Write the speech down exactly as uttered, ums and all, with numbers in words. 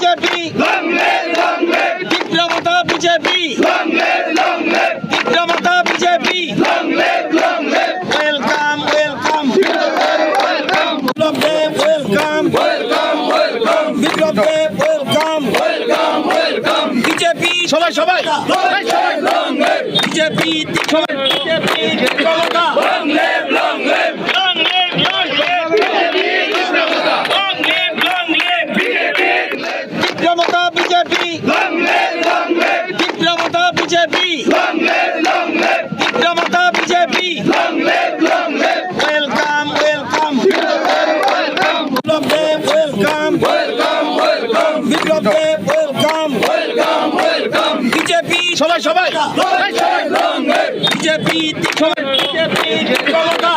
B J P. Long live, long live. Tipra Motha B J P. Long live, long live. Tipra Motha B J P. Long live, long live. Welcome, welcome. Welcome. Biplab Deb, welcome. Welcome, welcome. Biplab Deb, welcome. Welcome, welcome. B J P. সবাই, সবাই। Long live, long live. B J P, সবাই, B J P, Tipra Motha. Long live, long live. Long live, long live. B J P, Tipra Motha. Long live, long live. B J P. Tipra Motha B J P. Long live, long live. Tipra Motha B J P. Long live, long live. Tipra Motha B J P. Long live, long live. Welcome, welcome. Welcome. Biplab Deb, welcome. Welcome, welcome. Biplab Deb, welcome. Welcome, welcome. B J P. সবাই, সবাই। Long live, long live. B J P, সবাই, B J P, Tipra Motha.